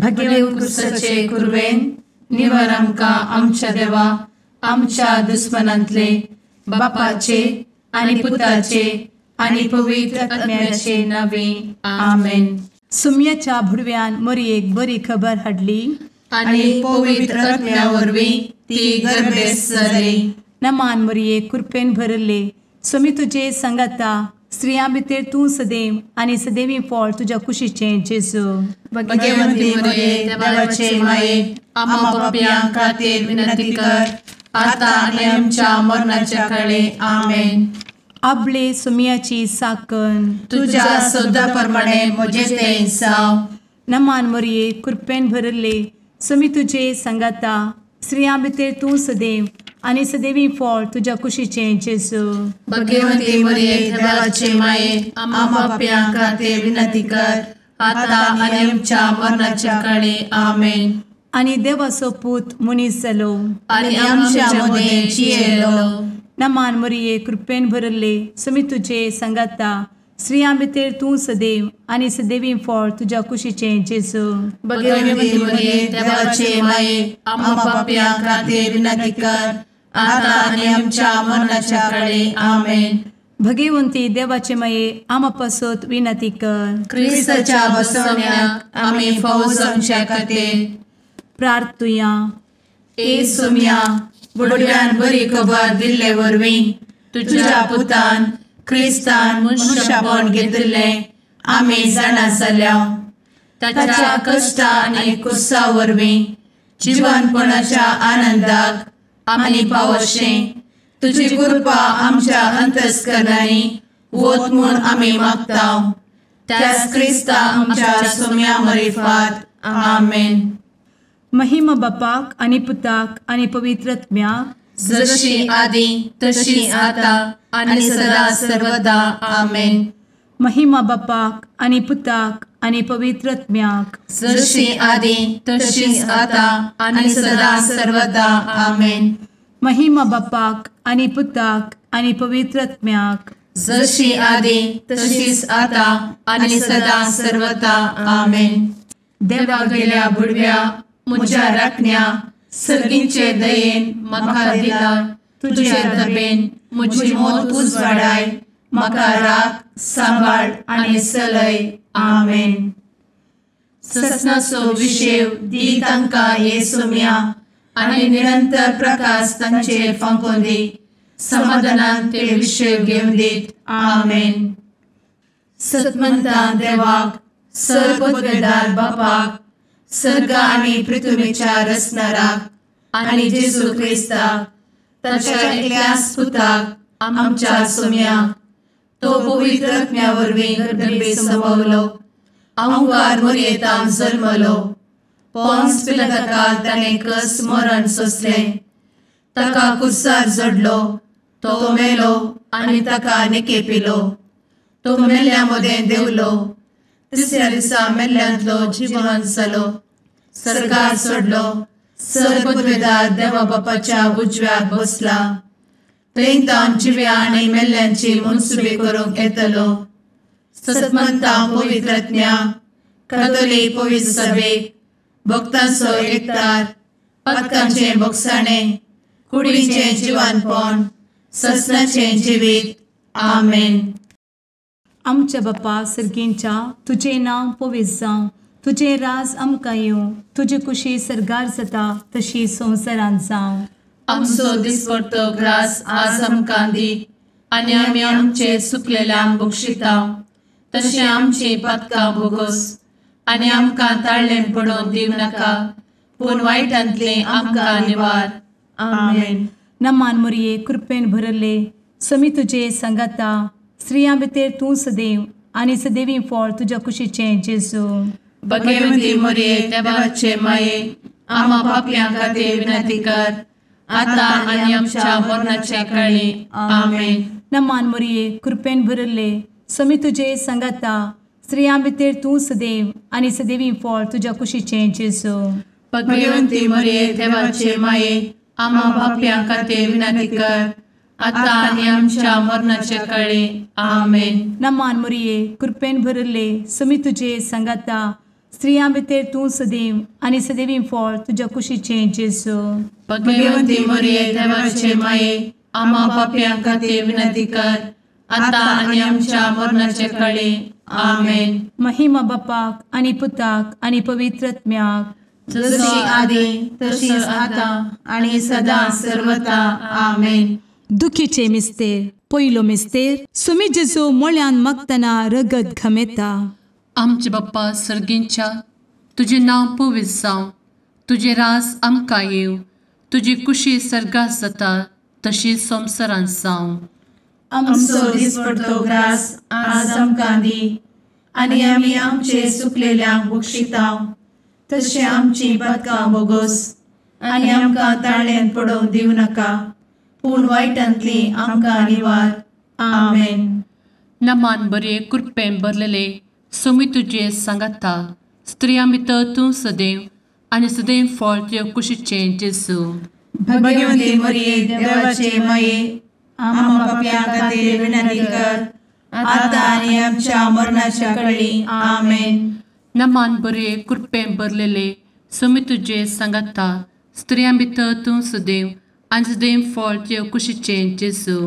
भगेव कुरवेन निवर आमकां आमच्या देवा आमच्या दुस्मनांतले बापाचे आनी पुताचे आनी पवित्र आत्म्याचे नावे आमेन. सुम्याच्या भुडव्यान मोरयेक बरी खबर हाडली आनी पवित्र आत्म्या वरवीं ती गर्भेस्त जाली. नमान मोरये, कृपेन भरले, स्वामी तुजे संगाता, स्त्रियां भितर तूं सदैव आनी सदैवी फळ तुज्या कुशीचें जेजू. भगवंती मोरये, देवाचे माये, आम्हा पापयां खातीर विनंती कर आता आनी आमच्या मरणाच्या काळे. आमेन. आपले सुम्याची साकन तुज्या सदा प्रमाणे म्हजें तें जावं. नमान मोरये, कृपेन भरले, स्वामी तुजे संगाता, स्त्रियां भितर तूं सदैव आनी सदैवी फळ तुज्या कुशीचें जेजू. भगवंती मोरये, देवाचे माये, आम्हा पापयां खातीर विनंती कर आता आनी आमच्या मरणाच्या काळे. आमेन. आनी देवाचो पूत मनीस जालो आनी आमच्या मदें जियेलो. नमान मोरये, कृपेन भरले, स्वामी तुजे संगाता, स्त्रियां भितर तूं सदैव आनी सदैवी फळ तुज्या कुशीचें जेजू. भगवंती मोरये, देवाचे माये, आम्हा पापयां खातीर विनंती कर आता आनी आमच्या मरणाच्या काळे. आमेन. भगवंती देवाचे माये, आम्हा पासत विनंती कर. क्रिस्ताच्या बसवण्याक आमी फावो जावच्या खातीर प्रार्थुया. ए सुम्या, बुडव्यान बरी खबर दिल्ले वरवीं तुज्या पुतान क्रिस्तान मनशापण घेतिल्लें आमी जाणा जाल्या. ताच्या कश्टा आनी कुसा वरवीं जिवनपणाच्या आनंदाक आमी पावशें तुजी कृपा आमच्या अंतस्करणांनी वत म्हूण आमी मागता. त्याच क्रिस्ता आमच्या सुम्या मरिफात. आमेन. महिमा बापाक आनी पुताक आनी पवित्र आत्म्याक, जशी आदी तशी आता आनी सदा सर्वदा. आमेन. महिमा बापाक आनी पुताक आनी पवित्र आत्म्याक, जशी आदी तशी आता आनी सदा सर्वदा. आमेन. महिमा बापाक आनी पुताक आनी पवित्र आत्म्याक, जशी आदी तशीच आता आनी सदा सर्वदा. आमेन. देवा गेल्या बुडव्या म्हज्या राखण्या सर्गींचे दयेन म्हाका दिला तुजे दबेन म्हजी मोत उजवाडाय, म्हाका राख सांबाळ आनी सलय. आमेन. ससनाचो विशेव दी तांकां हे सुम्या आनी निरंतर प्रकाश तांचेर फांकोवन दी, समाधानान ते विशेव घेवन दीत. आमेन. सतमंता देवाक, सर्वपदवेदार बापाक, सर्ग आनी पृथ्वीच्या रचणाराक आनी जेजू क्रिस्ताक ताच्या एकल्याच पुताक आमच्या सुम्याक, तो पवित्र आत्म्या वरवीं गर्भे संभवलो, अहंकार मोरयेतान जल्मलो, पोन्स पिलाताकाल ताणें कस मरण सोंसलें, ताका कुर्सार जडलो, तो मेलो आनी ताका निकेपिलो, तो मेल्ल्या मदें देंवलो, तिसऱ्या दिसा मेल्ल्यांतलो जिवन जालो, सर्गार सोडलो, सर्वपदवेदार देवा बापाच्या उजव्याक बसला, थंय तावन जिव्या आनी मेल्ल्यांची मनसुबी करूंक येतलो. सतमंता पवित्र आत्म्या, कातोलीक पवित्र सभेक, भक्तांचो एकतार, पातकांचें भोगसाणें, कुडीचें जिवानपण, ससनाचें जिवीत. आमेन. आमच्या बापा सर्गींच्या, तुजें नांव पवित्र जावं, तुजें राज आमकां येवं, तुजी कुशी सर्गार जाता तशी संवसारांत जावं. आमचो दिसपडतो ग्रास आज आमकां दी आनी आमी आमचे सुकलेल्यांक बक्षिता तशें आमची पातकां भोगोस आनी आमकां ताळ्ळें पडोवन दिवं नाका, पूण वायटांतलें आमकां निवार. आमेन. नमान मोरये, कृपेन भरले, स्वामी तुजे संगाता, स्त्रियां भितर तूं सदैव आनी सदैवी फळ तुज्या कुशीचें जेजू. भगवंती मोरये, देवाचे माये, आम्हा पापयां खातीर विनंती कर आता आनी आमच्या मरणाच्या काळी. आमेन. नमान मोरये, कृपेन भरले, स्वामी तुजे संगाता, स्त्रियां भितर तूं सदैव आनी सदैवी फळ तुज्या कुशीचें जेजू. भगवंती मोरये, देवाचे माये, आम्हा पापयां खातीर विनंती कर आता आनी आमच्या मरणाच्या काळी. आमेन. नमान मोरये, कृपेन भरले, स्वामी तुजे संगाता, स्त्रियां भितर तूं सदैव आनी सदैवी फळ तुज्या कुशीचें जेजू. भगवंती मरिये देवाचे माये, आम्हा पापयां खातीर विनंती कर, आतां आनी आमच्या मरणाचे कळे. आमेन. महिमा बापाक आनी पुताक आनी पवित्र आत्म्याक, जशी आदी तशीच आतां आनी सदां सर्वता. आमेन. दुखीचे मिस्तेर. पयलो मिस्तेर, सुमी जेजू मोळ्यान मागतना रगत घमेता. आमचे बाप्पा सर्गींच्या, तुजें नांव पवित्र जावं, तुजें रास आमकां येवं, तुजी कुशी सर्गात जाता तशी संवसारांत जावं. आमचो दिसपडतो ग्रास आज आमकां दी, आनी आमी आमचे सुकलेल्यांक बक्षिता तशें आमची पातकां बोगोस, आनी आमकां ताळ्यान पडोवंक दिवं नाका, पूण वायटांतली आमकां निवार. आमेन. नमान बरे कृपेन भरलेले सोमी तुजे सांगाता, स्त्रियां भितर तूं सदैव आनी सदैव फळ तुज्या कुशीचें जेजू. भगवंती मरिये देवाचे माये, आम्हा पापयां खातीर विनंती कर, आतां आनी आमच्या मरणाच्या कळी. आमेन. नमान बरे कृपेन भरलेले सोमी तुजे सांगाता, स्त्रियां भितर तूं सदैव आनी सदैव फळ तुज्या कुशीचें जेजू.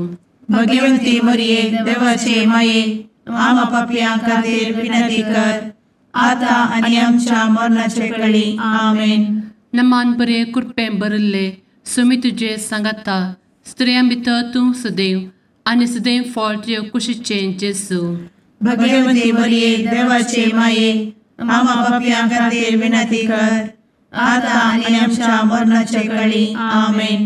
भगवंती मरिये देवाचे माये, आम्हा पापयां खातीर विनंती कर, आतां आनी आमच्या मरणाचे कळी. आमेन. नमान बरे कृपेन भरिल्ले सोमी तुजे सांगाता, स्त्रियां भितर तूं सदैव आनी सदैव फळ तुज्या कुशीचें जेजू. भगवंती मरिये देवाचे माये, आम्हा पापयां खातीर विनंती कर, आतां आनी आमच्या मरणाचे कळी. आमेन.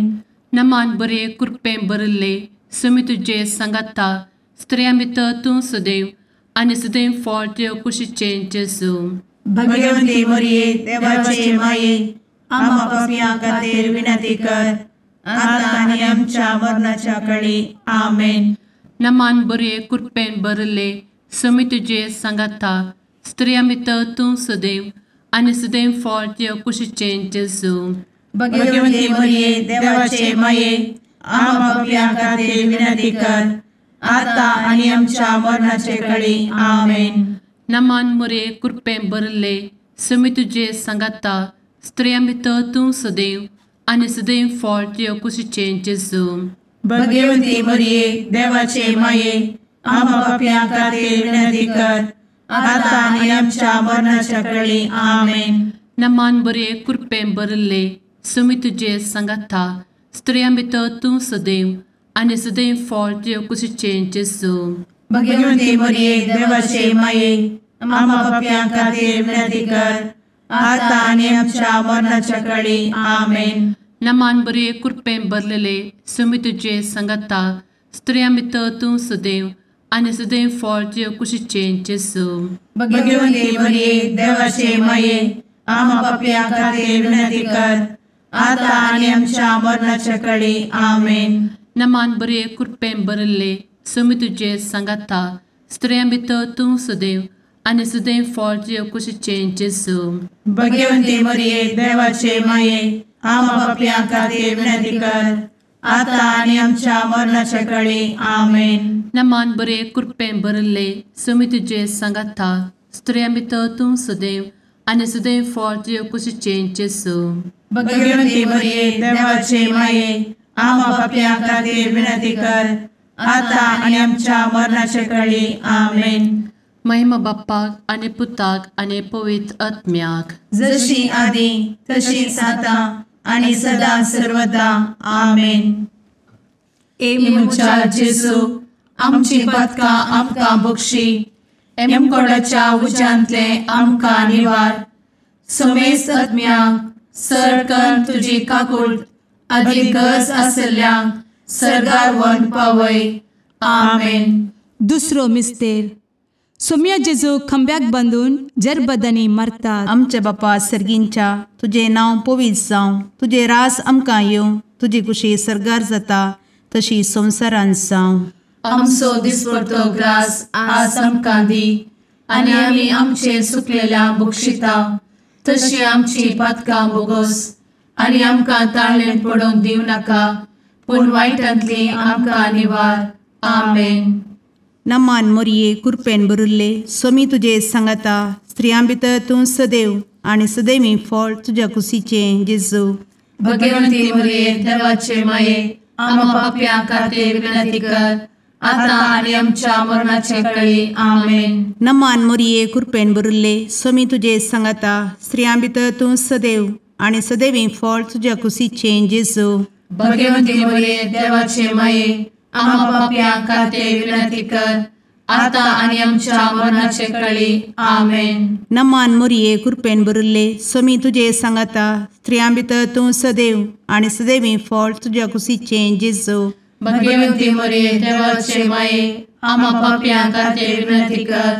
नमान बरे कृपेन भरिल्ले सोमी तुजे सांगाता, स्त्रियां भितर तूं सदैव आनी सदैव फळ तुज्या कुशीचें जेजू. भगवंती मरिये देवाचे माये, आम्हा पापयां खातीर विनंती कर, आतां आनी आमच्या मरणाच्या कळी. आमेन. नमान बरे कृपेन भरिल्ले सोमी तुजे सांगाता, स्त्रियां भितर तूं सदैव आनी सदैव फळ तुज्या कुशीचें जेजू. भगवंती मरिये देवाचे माये, आम्हा पापयां खातीर विनंती कर, आतां आनी आमच्या मरणाचे कळी. आमेन. नमान मरिये कृपेन भरिल्ले सोमी तुजे सांगाता, स्त्रियां भितर तूं सदैव आनी सदैव फळ तुज्या कुशीचें जेजू. भगवंती मरिये देवाचे माये, आम्हा पापयां खातीर विनंती कर, आतां आनी आमच्या मरणाच्या कळी. आमेन. नमान बरे कृपेन भरिल्ले सोमी तुजे सांगाता, स्त्रियां भितर तूं सदैव आनी सदैव फळ तुज्या कुशीचें जेजू. भगवंती मरिये देवाचे माये, आम्हा पापयां खातीर विनंती कर, आतां आनी आमच्या मरणाच्या कळी. आमेन. नमान बरे कृपेन भरलेले सोमी तुजे सांगाता, स्त्रियां भितर तूं सदैव आनी सदैव फळ तुज्या कुशीचें जेजू. भगवंती मरिये देवाचे माये, आम्हा पापयां खातीर विनंती कर, आतां आनी आमच्या मरणाच्या कळी. आमेन. नमान बरे कृपेन भरिल्ले सोमी तुजे सांगाता, स्त्रियां भितर तूं सदैव आनी सदैव फळ तुज्या कुशीचें जेजू. भगवंती मरिये देवाचे माये, आम्हा पापयां खातीर विनंती कर, आतां आनी आमच्या मरणाच्या कळी. आमेन. नमान बरे कृपेन भरिल्ले सोमी तुजे सांगाता, स्त्रियां भितर तूं सदैव आनी सदैव फळ तुज्या कुशीचें जेजू. भगवंती मरिये देवाचे माये, आम्हा पापयां खातीर विनंती कर, आतां आनी आमच्या मरणाचे कळी. आमेन. महिमा बाप्पाक आनी पुताक आनी पवित्र आत्म्याक, जशी आदी तशीच आतां आनी सदां सर्वदा. आमेन. ए म्हज्या जेजू, आमची पातकां आमकां बक्षी, एमकोडाच्या उज्यांतले आमकां निवार, समेस्त आत्म्यांक सर तुजी काकूट आदी गरज आसल्ल्यांक सर्गार व्हरून पावय. आमेन. दुसरो मिस्तेर, सोम्या जेजू खंब्याक बांदून जरबदांनी मारतात. आमच्या बापा सर्गींच्या, तुजें नांव पवित्र जावं, तुजें रास आमकां येवं, तुजी कुशी सर्गार जाता तशी संवसारांत जावं. आमचो दिसपडतो ग्रास आज आमकां दी, आनी आमी आमचे सुकलेल्या बक्षिता तशी आमची पातकां बोगोस, आनी आमकां ताळ्ळेन पडोवंक दिवं नाका, पूण वायटांतली आमकां निवार. आमेन. नमान मोरये कृपेन भरिल्ले, स्वामी तुजे सांगाता, स्त्रियां भितर तूं सदैव आनी सदैवी फळ तुज्या कुशीचें जेजू। भगवंती मरिये देवाचे माये आम्हा पाप्यां खातीर विनंती कर आता आनी आमच्या मरणाचे वेळी। आमेन। नमान मरिये कृपेन भरिल्ले स्वामी तुजे सांगाता स्त्रियां भितर तूं सदैव आनी सदैवी फळ तुज्या कुशीचें जेजू। भगवंती मरिये देवाचे माये आम्हा पाप्यां खातीर विनंती कर आता आनी आमच्या मरणाचे वेळी। आमेन। नमान मरिये कृपेन भरिल्ले स्वामी तुजे सांगाता स्त्रियां भितर तूं सदैव आनी सदैवी फळ तुज्या कुशीचें जेजू। भगवंती मरिये देवाचे माये आम्हा पाप्यां खातीर विनंती कर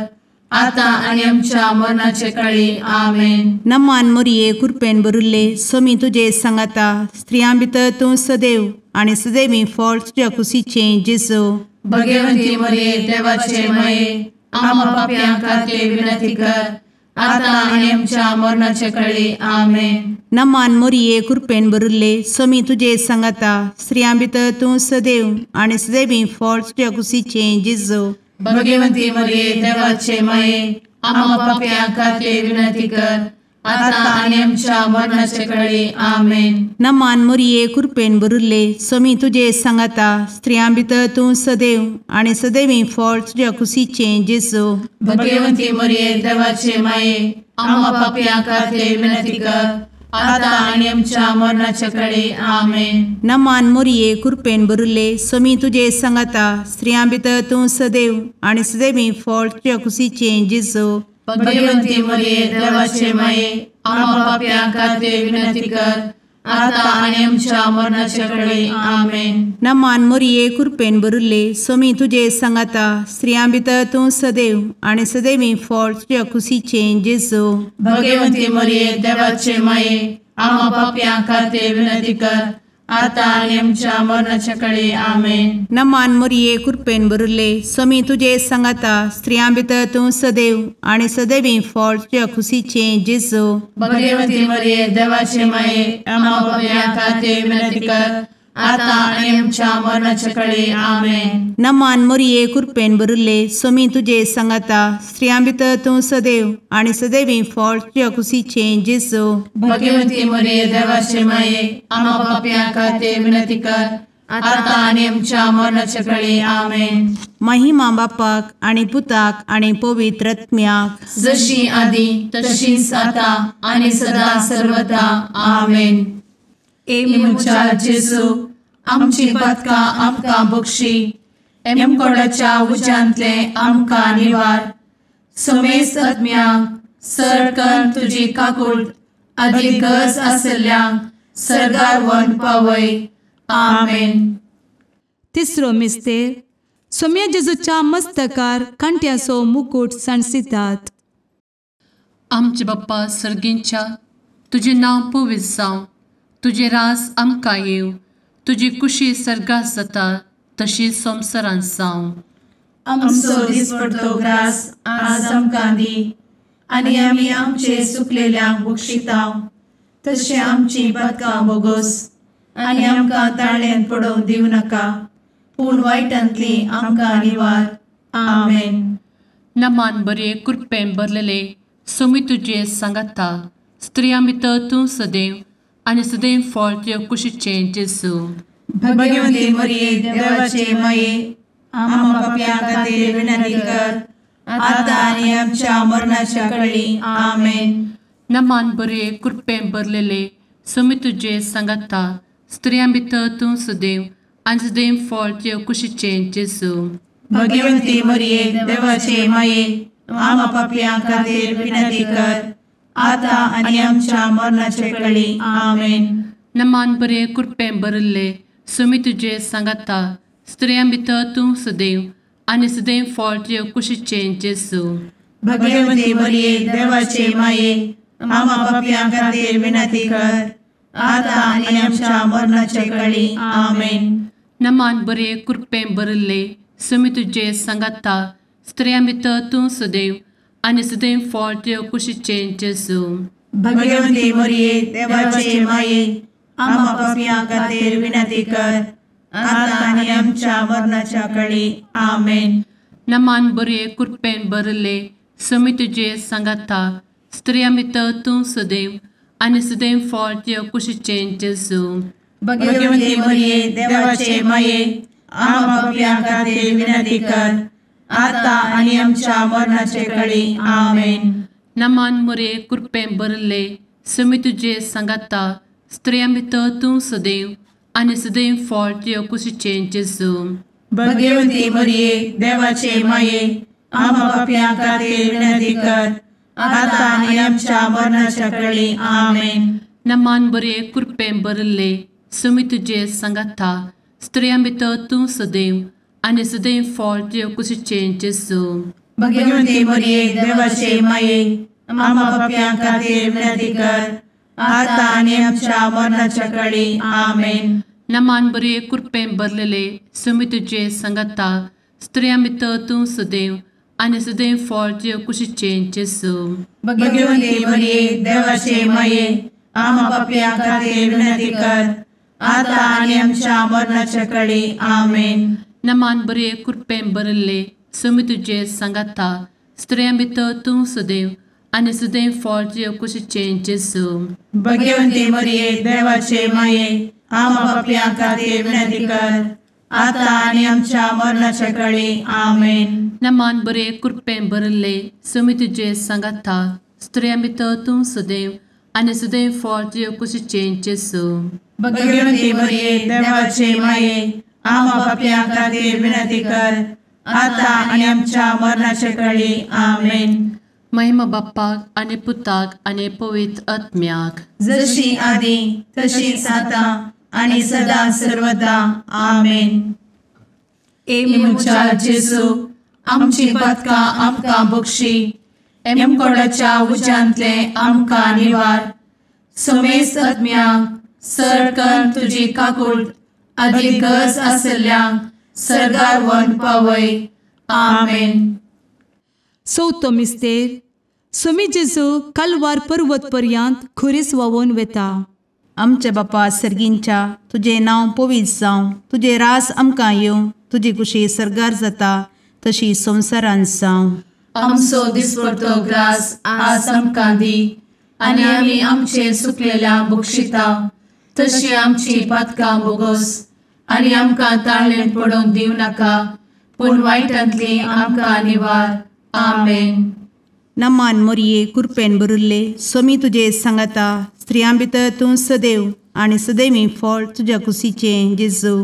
आता आनी आमच्या मरणाचे वेळी। आमेन। नमान मरिये कृपेन भरिल्ले स्वामी तुजे सांगाता स्त्रियां भितर तूं सदैव आनी सदैवी फळ तुज्या कुशीचें जेजू। भगवंती मरिये देवाचे माये आम्हा पाप्यां खातीर विनंती कर आता आनी आमच्या मरणाचे वेळी। आमेन। नमान मरिये कृपेन भरिल्ले स्वामी तुजे सांगाता स्त्रियां भितर तूं सदैव आनी सदैवी फळ तुज्या कुशीचें जेजू। भगवंती मरिये देवाचे माये आम्हा पाप्यां खातीर विनंती कर आता आनी आमच्या मरणाचे वेळी। आमेन। नमान मरिये कृपेन भरिल्ले स्वामी तुजे सांगाता स्त्रियां भितर तूं सदैव आनी सदैवी फळ तुज्या कुशीचें जेजू। भगवंती मरिये देवाचे माये आम्हा पाप्यां खातीर विनंती कर आता आनी आमच्या मरणाचे वेळी। आमेन। नमान मरिये कृपेन भरिल्ले स्वामी तुजे सांगाता स्त्रियां भितर तूं सदैव आनी सदैवी फळ तुज्या कुशीचें जेजू। भगवंती मरिये देवाचे माये आम्हा पाप्यां खातीर विनंती कर आता आनी आमच्या मरणाचे वेळी। आमेन। नमान मरिये कृपेन भरिल्ले स्वामी तुजे सांगाता स्त्रियां भितर तूं सदैव आनी सदैवी फळ तुज्या कुशीचें जेजू। भगवंती मरिये देवाचे माये आम्हा पाप्यां खातीर विनंती कर आता आनी आमच्या मरणाचे वेळी। आमेन। नमान मरिये कृपेन भरिल्ले स्वामी तुजे सांगाता स्त्रियां भितर तूं सदैव आनी सदैवी फळ तुज्या कुशीचें जेजू। भगवंती मरिये देवाचे माये आम्हा पाप्यां खातीर विनंती कर आता आनी आमच्या मरणाचे वेळी। आमेन। नमान मरिये कृपेन भरिल्ले स्वामी तुजे सांगाता स्त्रियां भितर तूं सदैव आनी सदैवी फळ तुज्या कुशीचें जेजू। भगवंती मरिये देवाचे माये आम्हा पाप्यां खातीर विनंती कर आता आनी आमच्या मरणाचे वेळी। आमेन। महिमा बापाक आनी पुताक आनी पवित्र आत्म्याक जशी आदी तशीच आता आनी सदा सर्वदा। आमेन। ए म्हज्या जेजू आमची पातकां आमकां बक्षी एमकोडाच्या उज्यांतले आमकां निवार समेस्त आत्म्यांक सरकन तुजी काकूट आदी गरज आशिल्ल्यांक सर्गार व्हरून पावय। आमेन। तिसरो मिस्तेर सोम्या जेजूच्या मस्तकार कांट्याचो मुकूट सांडसितात। आमचे बाप्पा सर्गींच्या तुजें नांव पवित्र जावं, तुजें राज आमकां येवं, तुजी कुशी सर्गात जाता तशी संवसारांत जावं। आमचो दिसपडतो ग्रास आज आमकां दी आनी आमी आमचे सुकलेल्यांक बक्षिता तशें आमची पातकां बोगोस आनी आमकां ताळ्यान पडोवंक दिवं नाका पूण वायटांतली आमकां निवार। आमेन। नमान बरे कृपेन भरलेले स्वामी तुजे सांगाता स्त्रियां भितर तूं सदैव आनी सदैव फळ तुज्या कुशीचें जेजू। भगवंती मरिये देवाचे माये आम्हा पाप्यां खातीर विनंती कर आता आनी आमच्या मरणाच्या वेळी। आमेन। नमान बरे कृपेन भरलेले स्वामी तुजे सांगाता स्त्रियां भितर तूं सदैव आनी सदैव फळ तुज्या कुशीचें जेजू। भगवंती मरिये देवाचे माये आम्हा पाप्यां खातीर विनंती कर आता आनी आमच्या मरणाचे वेळी। आमेन। नमान बरे कृपेन भरिल्ले स्वामी तुजे सांगाता स्त्रियां भितर तूं सदैव आनी सदैव फळ तुज्या कुशीचें जेजू। भगवंती मरिये देवाचे माये आम्हा पाप्यां खातीर विनंती कर आता आनी आमच्या मरणाचे वेळी। आमेन। नमान बरे कृपेन भरिल्ले स्वामी तुजे सांगाता स्त्रियां भितर तूं सदैव आनी सदैव फळ तुज्या कुशीचें जेजू। भगवंती मरिये देवाचे माये आम्हा पाप्यां खातीर विनंती कर आता आनी आमच्या मरणाच्या वेळी। आमेन। नमान बरे कृपेन भरिल्ले समी तुजे सांगाता स्त्रियां भितर तूं सदैव आनी सदैव फळ तुज्या कुशीचें जेजू. भगवती मरिये देवाचे माये आम्हा पाप्यां खातीर विनंती कर आता आनी आमच्या मरणाचे कळी. आमेन. नमान मोरये कृपेन भरिल्ले समी तुजे सांगाता स्त्रियां भितर तूं सदैव आनी सदैव फळ तुज्या कुशीचें जेजू. भगवती मरिये देवाचे माये आम्हा पाप्यां खातीर विनंती कर आता आनी आमच्या मरणाच्या कळी. आमेन. नमान बरे कृपेन भरिल्ले समी तुजे सांगाता स्त्रियां भितर तूं सदैव आनी सदैव फळ तुज्या कुशीचें जेजू. भगवती मरिये देवाचे माये आम्हा पाप्यां खातीर विनंती कर आता आनी आमच्या मरणाच्या कळी. आमेन. नमान बरे कृपेन भरलेले समी तुजे सांगाता स्त्रियां भितर तूं सदैव आनी सदैव फळ तुज्या कुशीचें जेजू. भगवती मरिये देवाचे माये आम्हा पाप्यां खातीर विनंती कर आता आनी आमच्या मरणाच्या कळी. आमेन. नमान बरे कृपेन भरिल्ले समी तुजे सांगाता स्त्रियां भितर तूं सदैव आनी सदैव फळ तुज्या कुशीचें जेजू. भगवती मरिये देवाचे माये आम्हा पाप्यां खातीर विनंती कर आता आनी आमच्या मरणाच्या कळी. आमेन. नमान बरे कृपेन भरिल्ले समी तुजे सांगाता स्त्रियां भितर तूं सदैव आनी सदैव फळ तुज्या कुशीचें जेजू. भगवती मरिये देवाचे माये आम्हा पाप्यां खातीर विनंती कर आता आनी आमच्या मरणाच्या कळी. आमेन. महिमा बाप्पाक आनी पुताक आनी पवित्र आत्म्याक, जशी आदी तशीच आता आनी सदा सर्वदा. आमेन. ए म्हज्या जेजू आमची पातकां आमकां बक्षी, एमकोडाच्या उज्यांतले आमकां निवार, समेस्त आत्म्यांक सरकन तुजी काकूट आदी गरज आसल्ल्यांक सरगार वन पावय. आमेन. चवथो मिस्तेर सुमी जेजू कालवार पर्वत पर्यंत खुरीस व्हांवून वेता. आमच्या बापा सर्गींच्या तुजें नांव पवित्र जावं, तुजें राज आमकां येवं, तुजी कुशी सर्गार जाता तशी संवसारांत जावं. आमचो दिसपडतो ग्रास आज आमकां दी आनी आमी आमचे सुकलेल्या बक्षिता तशी आमची पातकां बोगोस आनी आमकां ताळेन पडोवंक दिवं नाका पूण वायटांतली आमकां निवार. आमेन. नमान मोरये कृपेन भरिल्ले सोमी तुजे सांगाता स्त्रियां भितर तूं सदैव आनी सदैवी फळ तुज्या कुशीचें जेजू.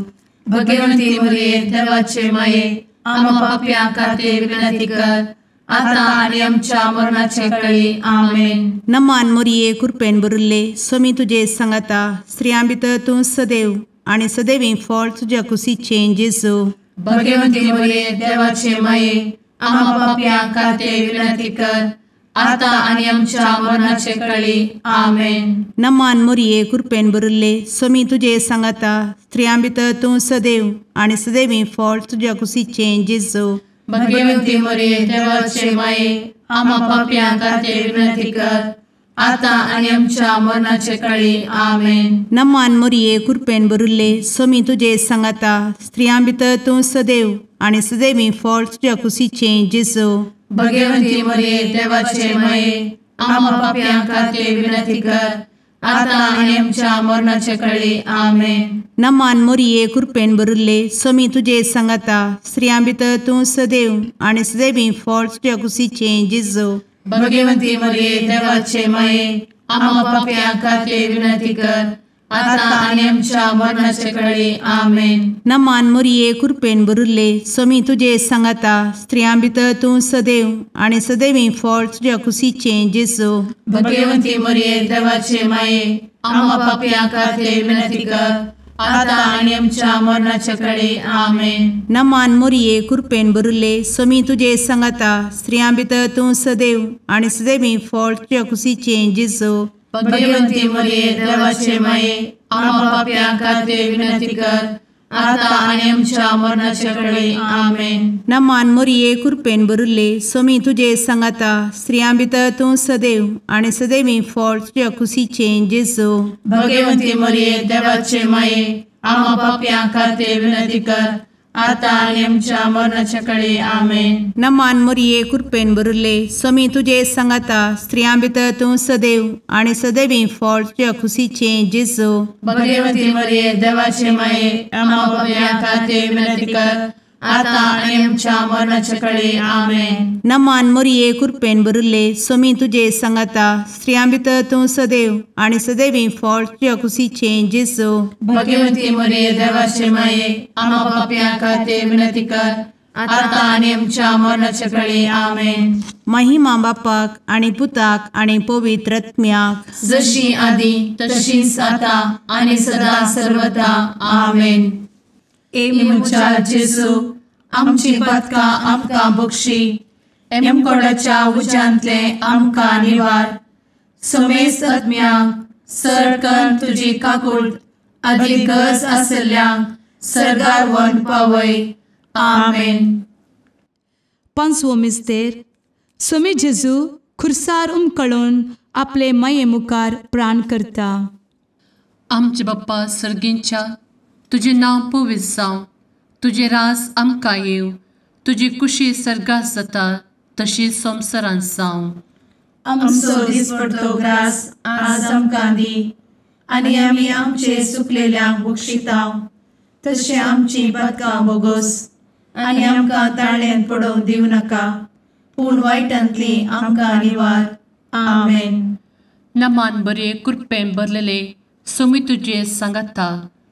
भगवंती मोरये देवाचे माये आम्हा पाप्यां खातीर विनंती कर आता आनी आमच्या मरणाचे कळी. आमेन. नमान मोरये कृपेन भरिल्ले सोमी तुजे सांगाता स्त्रियां भितर तूं सदैव आनी सदैवी फळ तुज्या कुशीचें जेजू. भगवंती मोरये देवाचे माये आम्हा पाप्यां खातीर विनंती कर आता आनी आमच्या मरणाचे कळी. आमेन. नमान मोरये कृपेन भरिल्ले सोमी तुजे सांगाता स्त्रियां भितर तूं सदैव आनी सदैवी फळ तुज्या कुशीचें जेजू. भगवंती मोरये देवाचे माये आम्हा पाप्यां खातीर विनंती कर आता आनी आमच्या मरणाचे कळी. आमेन. नमान मोरये कृपेन भरिल्ले सोमी तुजे सांगाता स्त्रियां भितर तूं सदैव आनी सदैवी फळ तुज्या कुशीचें जेजू. भगवंती मोरये देवाचे माये आम्हा पाप्यां खातीर विनंती कर आता आनी आमच्या मरणाचे कळी. आमेन. नमान मोरये कृपेन भरिल्ले सोमी तुजे सांगाता स्त्रियां भितर तूं सदैव आनी सदैवी फळ तुज्या कुशीचें जेजू. भगवंती मोरये देवाचे माये आम्हा पाप्यां खातीर विनंती कर आता आनी आमच्या मरणाचे कळी. आमेन. नमान मोरये कृपेन भरिल्ले सोमी तुजे सांगाता स्त्रियां भितर तूं सदैव आनी सदैवी फळ तुज्या कुशीचें जेजू. भगवंती मोरये देवाचे माये आम्हा पाप्यां खातीर विनंती कर आता आनी आमच्या मरणाचे कळी. आमेन. नमान मोरये कृपेन भरिल्ले सोमी तुजे सांगाता स्त्रियां भितर तूं सदैव आनी सदैवी फळ तुज्या कुशीचें जेजू. भगवंती मोरये देवाचे माये आम्हा पाप्यां खातीर विनंती कर आता आनी आमच्या मरणाचे कळी. आमेन. नमान मोरये कृपेन भरिल्ले सोमी तुजे सांगाता स्त्रियां भितर तूं सदैव आनी सदैवी फळ तुज्या कुशीचें जेजू. भगवंती मोरये देवाचे माये आम्हा पाप्यां खातीर विनंती कर आतां आनी आमच्या मरणाच्या कळे आमेन. नमान मोरये कृपेन भरिल्ले स्वामी तुजे सांगाता स्त्रियां भितर तूं सदैव आनी सदैवी फळ तुज्या खुशीचें जेजू. भगवती मरिये देवाचे माये आम्हा पाप्यां खातीर विनंती कर आतां आनी आमच्या मरणाच्या कळे आमेन. नमान मोरये कृपेन भरिल्ले स्वामी तुजे सांगाता स्त्रियां भितर तूं सदैव आनी सदैवी फळ तुज्या खुशीचें जेजू. भगवती मरिये देवाचे माये आम्हा पाप्यां खातीर विनंती कर आतां आनी आमच्या मरणाच्या कळे आमेन. महिमा बापाक आनी पुताक आनी पवित्र आत्म्याक जशी आदी तशीच आतां आनी सदा सर्वदा आमेन. ए म्हज्या जेजू आमची पातकां आमकां बक्षी एमकोडाच्या उज्यांतले आमकां निवार समेस्त आत्म्यांक सरकन तुजी काकूट आदी गरज आशिल्ल्यांक सर्गार व्हरून पावय आमेन. पांचवो मिस्तेर स्वामी जेजू खुर्सार उमकळून आपले माये मुखार प्राण करता. आमचे बाप्पा सर्गींच्या तुजें नांव पवित्र जावं, तुजें राज आमकां येवं, तुजी कुशी सर्गात जाता तशी संवसारांत जावं. आमचो दिसपडतो ग्रास आज आमकां दी आनी आमी आमचे चुकलेल्यांक बक्षितांव तशें आमची पातकां बोगोस आनी आमकां ताळ्यांत पडोवंक दिवं नाका पूण वायटांतली आमकां निवार आमेन. नमान बरे कृपेन भरलेले स्वामी तुजे सांगाता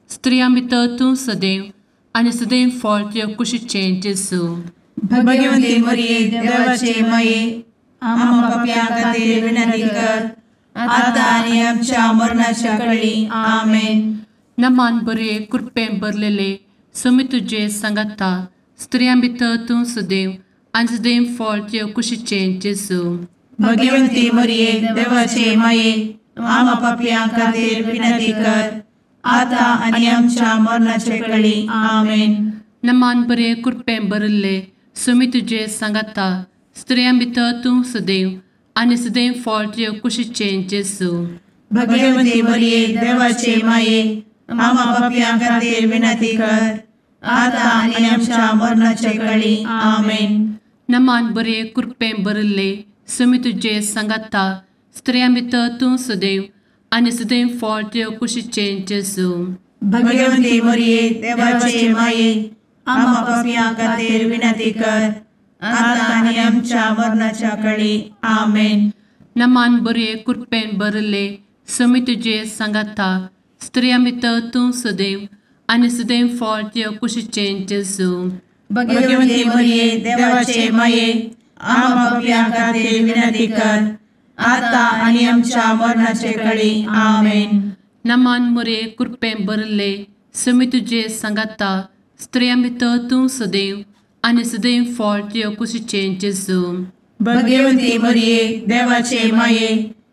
स्त्रियां भितर तूं सदैव आनी सदैव फळ तुज्या कुशीचें जेजू. भगवती मरिये देवाचे माये आम्हा पाप्यां खातीर विनंती कर आतां आनी आमच्या मरणाच्या कळी आमेन. नमान बरे कृपेन भरलेले स्वामी तुजे सांगाता स्त्रियां भितर तूं सदैव आनी सदैव फळ तुज्या कुशीचें जेजू. भगवती मरिये देवाचे माये आम्हा पाप्यां खातीर विनंती कर आतां आनी आमच्या मरणाच्या कळी आमेन. नमान बरे कृपेन भरिल्ले स्वामी तुजे सांगाता स्त्रियां भितर तूं सदैव आनी सदैव फळ तुज्या कुशीचें जेजू. भगवती मरिये देवाचे माये आम्हा पाप्यां खातीर विनंती कर आतां आनी आमच्या मरणाच्या कळी आमेन. नमान बरे कृपेन भरिल्ले स्वामी तुजे सांगाता स्त्रियां भितर तूं सदैव आनी सदैव फळ तुज्या कुशीचें जेजू. भगवती मरिये देवाचे माये आम्हा पाप्यां खातीर विनंती कर आतां आनी आमच्या मरणाच्या कळी आमेन. नमान बरे कृपेन भरिल्ले स्वामी तुजे सांगाता स्त्रियां भितर तूं सदैव आनी सदैव फळ तुज्या कुशीचें जेजू. भगवती मरिये देवाचे माये आम्हा पाप्यां खातीर विनंती कर आतां आनी आमच्या मरणाचे कळी आमेन. नमान मरिये कृपेन भरिल्ले स्वामी तुजे सांगाता स्त्रियां भितर तूं सदैव आनी सदैव फळ तुज्या कुशीचें जेजू. भगवती मरिये देवाचे माये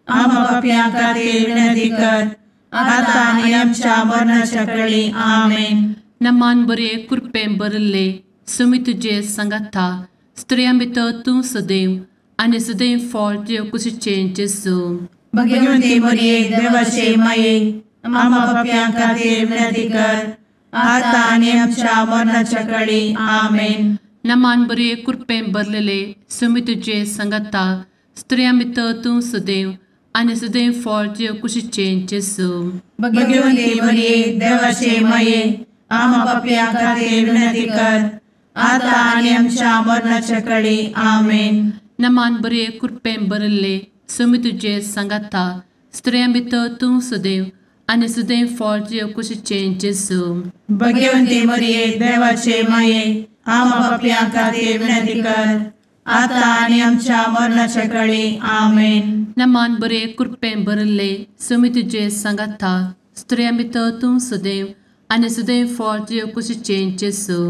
आम्हा पाप्यां खातीर विनंती कर आतां आनी आमच्या मरणाच्या कळी आमेन. नमान बरे कृपेन भरिल्ले स्वामी तुजे सांगाता स्त्रियां भितर तूं सदैव आनी सदैव फळ तुज्या कुशीचें जेजू. भगवती मरिये देवाचे माये आम्हा पाप्यां खातीर विनंती कर आतां आनी आमच्या मरणाच्या कळी आमेन. नमान बरे कृपेन भरलेले स्वामी तुजे सांगाता स्त्रियां भितर तूं सदैव आनी सदैव फळ तुज्या कुशीचें जेजू. भगवती मरिये देवाचे माये आम्हा पाप्यां खातीर विनंती कर आतां आनी आमच्या मरणाच्या कळी आमेन. नमान बरे कृपेन भरिल्ले स्वामी तुजे सांगाता स्त्रियां भितर तूं सदैव आनी सदैव फळ तुज्या कुशीचें जेजू. भगवती मरिये देवाचे माये आम्हा पाप्यां खातीर विनंती कर आतां आनी आमच्या मरणाच्या कळी आमेन. नमान बरे कृपेन भरिल्ले स्वामी तुजे सांगाता स्त्रियां भितर तूं सदैव आनी सदैव फळ तुज्या कुशीचें जेजू.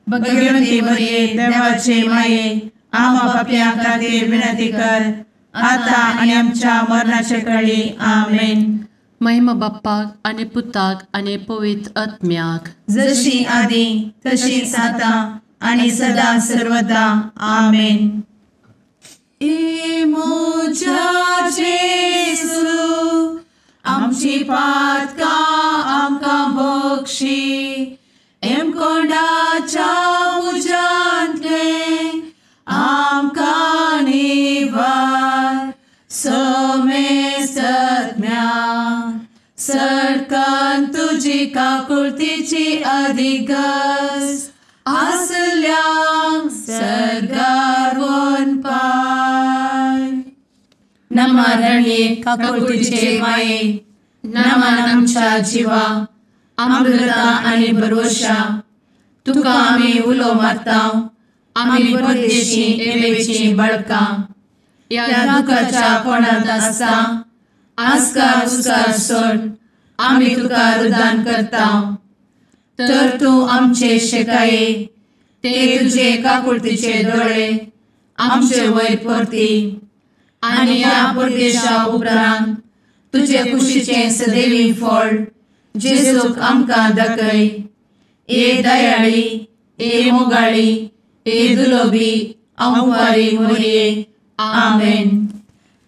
भगवती मरिये देवाचे माये आम्हा पाप्यां खातीर विनंती कर आतां आनी आमच्या मरणाच्या कळी आमेन. महिमा बाप्पाक आनी पुताक आनी पवित्र आत्म्याक जशी आदी तशीच आतां आनी सदा सर्वदा आमेन. ए म्हज्या जेजू आमची पातकां आमकां बक्षी एमकोंडाच्या तुजी काकुळतीची अधिगस आसल्यांक सर्गार वनपाय. नमा रणये काकुळतीचे माये, नमन आमच्या जिवा, अमृता आनी भरवशा, तुका आमी उलो मारता, आमी परदेशी एवेची बळकां, ह्या दुखाच्या कोणांत आसता आस्कार उस्कार सोड आमी तुका रुदान करता. तर तूं आमचे शेकाये ते तुजे काकुळतीचे दोळे आमचे वयर परती आनी ह्या परदेशा उपरांत तुजे कुशीचें सदैवी फळ जेजूक आमकां दाखय. ए दयाळी, ए मोगाळी, ए दुलोबी अंवारी मोरये. आमेन.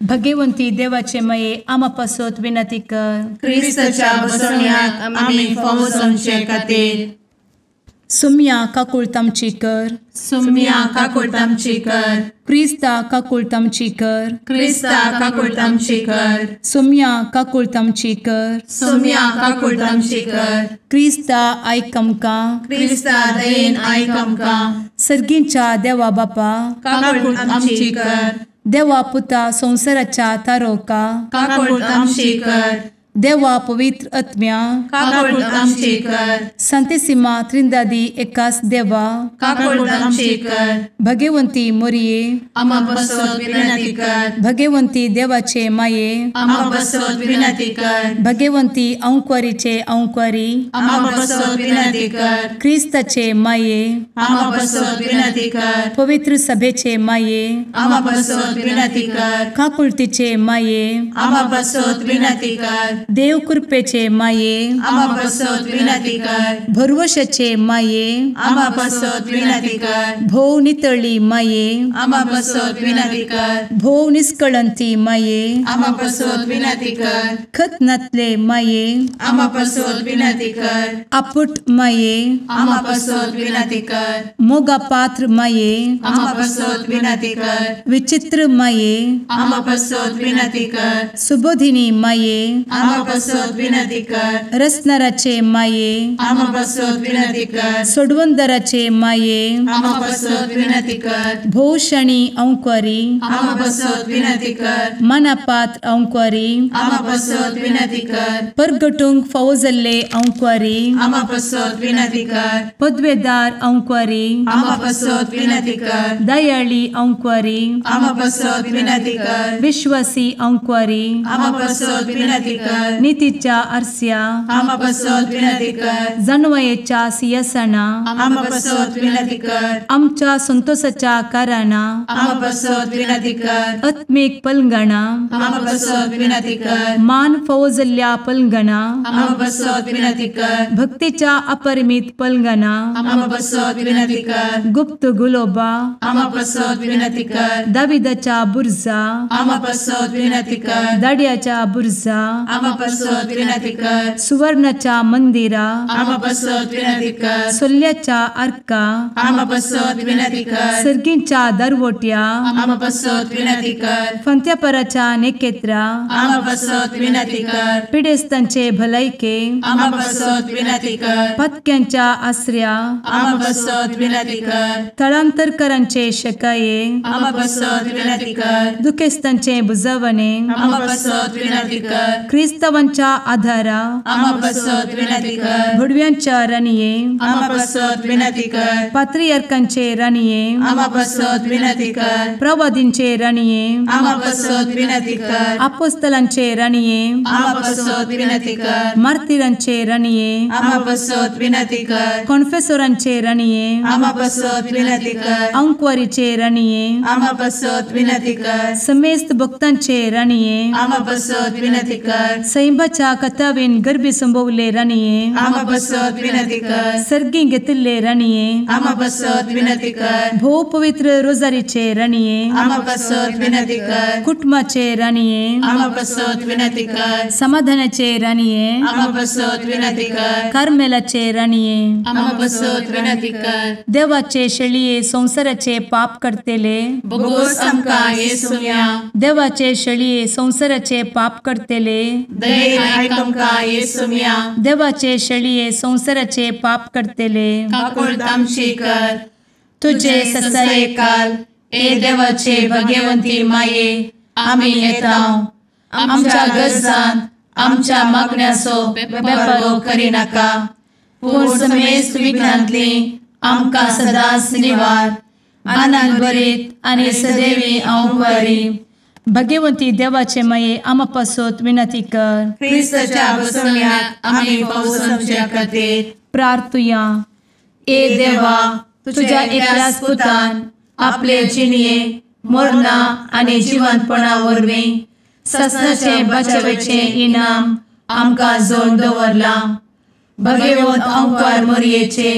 भगवंती देवाचे मये आमा पासत विनंती कर. क्रिस्ताच्या बसवण्याक आमी फावो जावचे खातीर. सुम्या काकुळट आमची कर. सुम्या काकुळट आमची कर. क्रिस्ता काकुळट आमची कर. क्रिस्ता काकुळट आमची कर. सुम्या काकुळट आमची कर. सुम्या काकुळट आमची कर. क्रिस्ता आयक आमकां. क्रिस्ता दयेन आयक आमकां. सर्गींच्या देवा बापा काकुळट आमची कर. देवा पुता संवसाराच्या तारोका काकुळट आमची कर. देवा पवित्र आत्म्या काकुळट आमची कर. संतेसिमा त्रिंदादी एकास देवा काकुळट आमची कर. भगवंती मोरये आमा पासत विनंती कर. भगवंती देवाचे माये आमा पासत विनंती कर. भगवंती अंकुरीचे अंकुरी आमा पासत विनंती कर. क्रिस्ताचे माये आमा पासत विनंती कर. पवित्र सभेचे माये आमा पासत विनंती कर. काकुळतीचे माये आमा पासत विनंती कर. देव कृपेचे माये आमा पासत विनंती कर. भरवशाचे माये आमा पासत विनंती कर. भोव नितळी माये आमा पासत विनंती कर. भोव निष्कळंती माये आमा पासत विनंती कर. खत नातले माये आमा पासत विनंती कर. आपुट माये आमा पासत विनंती कर. मोगा पात्र माये आमा पासत विनंती कर. विचित्र माये आमा पासत विनंती कर. सुबोधिनी माये आमा पासत विनंती कर. रसनाराचे माये आमा पासत विनंती कर. सोडवंदराचे माये आमा पासत विनंती कर. भोवशणी अंकुरी आमा पासत विनंती कर. मनापात्र अंकुरी आमा पासत विनंती कर. परगटूंक फावो जाल्ले अंकुरी आमा पासत विनंती कर. पदवेदार अंकुरी आमा पासत विनंती कर. दयाळी अंकुरी आमा पासत विनंती कर. विश्वासी अंकुरी आमा पासत विनंती कर. नितीच्या आरस्या आमा पासत विनंती कर. जानवयेच्या सिंहासना आमा पासत विनंती कर. आमच्या संतोषाच्या कारणा आमा पासत विनंती कर. आत्मीक पलंगणा आमा पासत विनंती कर. मान फावो जाल्ल्या पलंगणा आमा पासत विनंती कर. भक्तीच्या अपरिमित पलंगणा आमा पासत विनंती कर. गुप्त गुलोबा आमा पासत विनंती कर. दाविदाच्या बुर्जा आमा पासत विनंती कर. दाड्याच्या बुर्जा आमा पासत विनंती कर. सुवर्णाच्या मंदिरा आमा पासत विनंती कर. सोल्ल्याच्या आर्का आमा पासत विनंती कर. सर्गींच्या दरवट्या आमा पासत विनंती कर. फंत्यापराच्या नेकेत्रा आमा पासत विनंती कर. पिडेस्तांचे भलायके आमा पासत विनंती कर. पत्क्यांच्या आसऱ्या आमा पासत विनंती कर. थळांतरकरांचे शकाये आमा पासत विनंती कर. दुखेस्तांचे बुजवणे आमा पासत विनंती कर. क्रिस्तावांच्या आधारा आमा पासत विनंती कर. भुडव्यांच्या राणये आमा पासत विनंती कर. पात्रियार्कांचे राणये आमा पासत विनंती कर. प्रवादींचे राणये आमा पासत विनंती कर. आपोस्तलांचे राणये आमा पासत विनंती कर. मार्तिरांचे राणये आमा पासत विनंती कर. कॉन्फेसोरांचे राणये आमा पासत विनंती कर. अंकुवारीचे राणये आमा पासत विनंती कर. समेस्त भक्तांचे राणये आमा पासत विनंती कर. सैंबाच्या कथावेन गर्भी संभवले राणये आमा पासत विनंती कर. सर्गी घेतिल्ले राणये आमा पासत विनंती कर. भोव पवित्र रोजारीचे राणये आमा पासत विनंती कर. कुटुंबाचे राणये आमा पासत विनंती कर. समाधानाचे राणये आमा पासत विनंती कर. कार्मेलाचे राणये आमा पासत विनंती कर. देवाचे शेळये संवसाराचे पाप करतेले बोगोस आमकां येसुम्या देवाचे शेळये संवसाराचे पाप करतेले दयेन आयक आमकां येसुम्या. देवाचे शेळये संवसाराचे पाप करतले काकुळट आमची कर. तुजे ससायेकाल ए देवाचे भगवंती माये आमी येता आमच्या गरजान आमच्या मागण्याचो बेपर्वो करिनाका पूण समेस्त विघ्नांतली आमकां सदांच निवार. आनंद भरीत आनी सदैवी अंवकारी. भगवंती देवाचे माये आमा पासत विनंती कर. क्रिस्ताच्या बसवण्याक आमी पावसाच्या खातीर प्रार्थुया. ए देवा तुझ्या एकल्याच पुतान आपले जिणये मरणा आनी जिवंतपणा वरवीं ससनाचे बचावेचे इनाम आमकां जोडून दवरलां. भगवंत अंकार मोरयेचे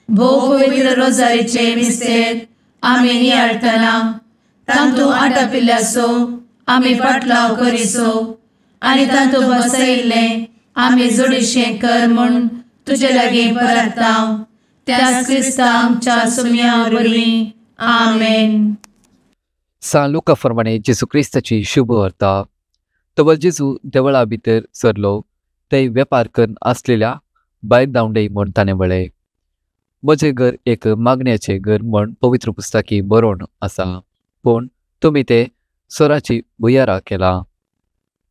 भोव पवित्र रोजारीचे मिस्तेर आमी नियाळटना तांतू आटापिल्ल्याचो आमी पाटलाव करिसो आनी तांतू बसयिल्लें आमी जोडीशें कर म्हूण तुजे लागीं परता त्याच क्रिस्ता आमच्या सुम्या वरवीं. आमेन. सान लुका प्रमाणे जेजू क्रिस्ताची शुभ वार्ता. तवळ जेजू देवळा भितर सरलो थंय वेपार करून आसलेल्या भायर धांवडे म्हूण ताणें म्हळें, म्हजें घर एक मागण्याचें घर म्हूण पवित्र पुस्तकी बरोवन आसा, पूण तुमी तें सोराची भुयारा केलां.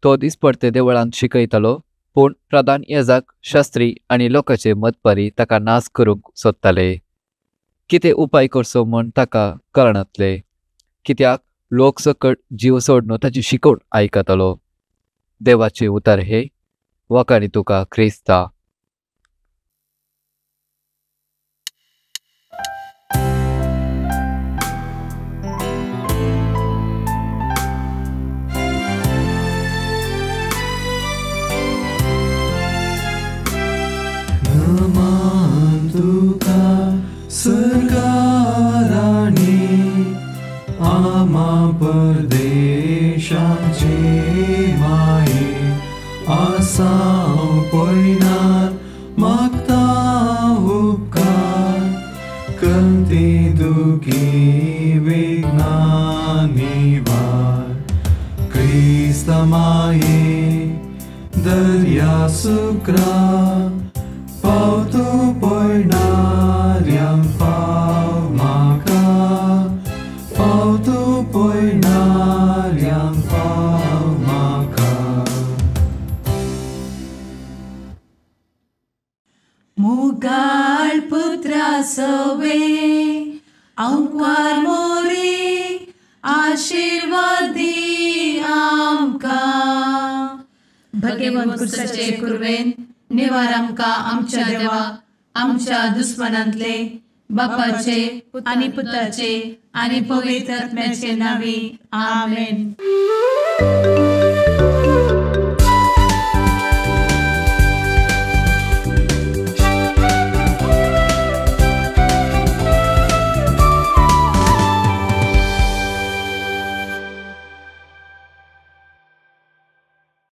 तो दिसपडते देवळांत शिकयतालो, पूण प्रधान याजक शास्त्री आनी लोकांचे मतपारी ताका नाश करूंक सोदताले. कितें उपाय करचो म्हूण ताका कळनातले, कित्याक लोक सकट जीव सोडून ताची शिकवण आयकतालो. देवाचे उतर हे वाकाणी तुका क्रिस्ता. नमन तुका सरकाराणी आमा परदेशाचे माये आसाव पयनार मागता उपकार कंती दुखी विघ्ना निवार. क्रिस्त माये दर्या सुक्रा पावतो पयणाऱ्यांक पाव म्हाका पावतो पयणाऱ्यांक पाव म्हाका. मुगाळ पुत्रा सवे अंकार मोरे आशीर्वादी आमकां. भगवंत क्रिस्ताचे कुर्वेन निवार आमकां आमच्या देवा आमच्या दुस्मनांतले बापाचे आनी पुताचे आनी पवित्र आत्म्याचे नांवी. आमेन.